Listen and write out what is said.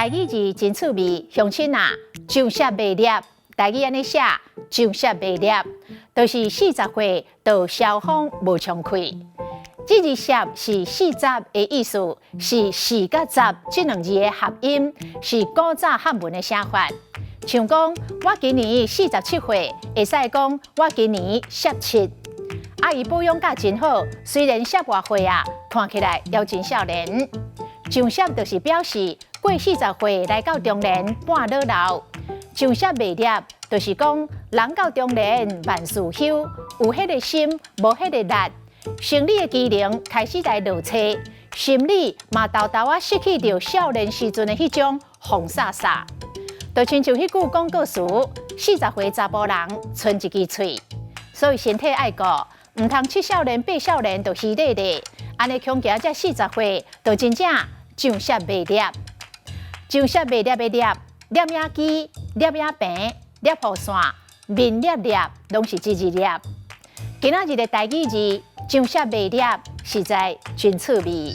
台語字真趣味，鄉親啊，上攝袂攝，台語按呢寫，上攝袂攝，就是40歲就痟風無充氣。這字攝是四十的意思，是四佮十這兩字的合音，是古早漢文的寫法。像講我今年47歲，會使講我今年攝七。啊，伊保養甲真好，雖然攝偌歲啊，看起來猶真少年。上攝就是表示過40歲來到中年半老老。上攝袂攝就是講人到中年萬事休，有彼個心，無彼個力。生理的機能開始來落差，心理嘛沓沓仔失去著少年時陣的彼種瘋颯颯。就親像彼句廣告詞：40歲查埔人，賰一支喙。所以身體愛顧，毋通七少年八少年就虛咧咧，按呢恐驚這四十歲就真正上攝袂攝。上攝袂攝的攝，攝影機、攝影棚、攝雨傘、面攝攝，攏是這字攝。今仔日的台語字上攝袂攝，實在真趣味。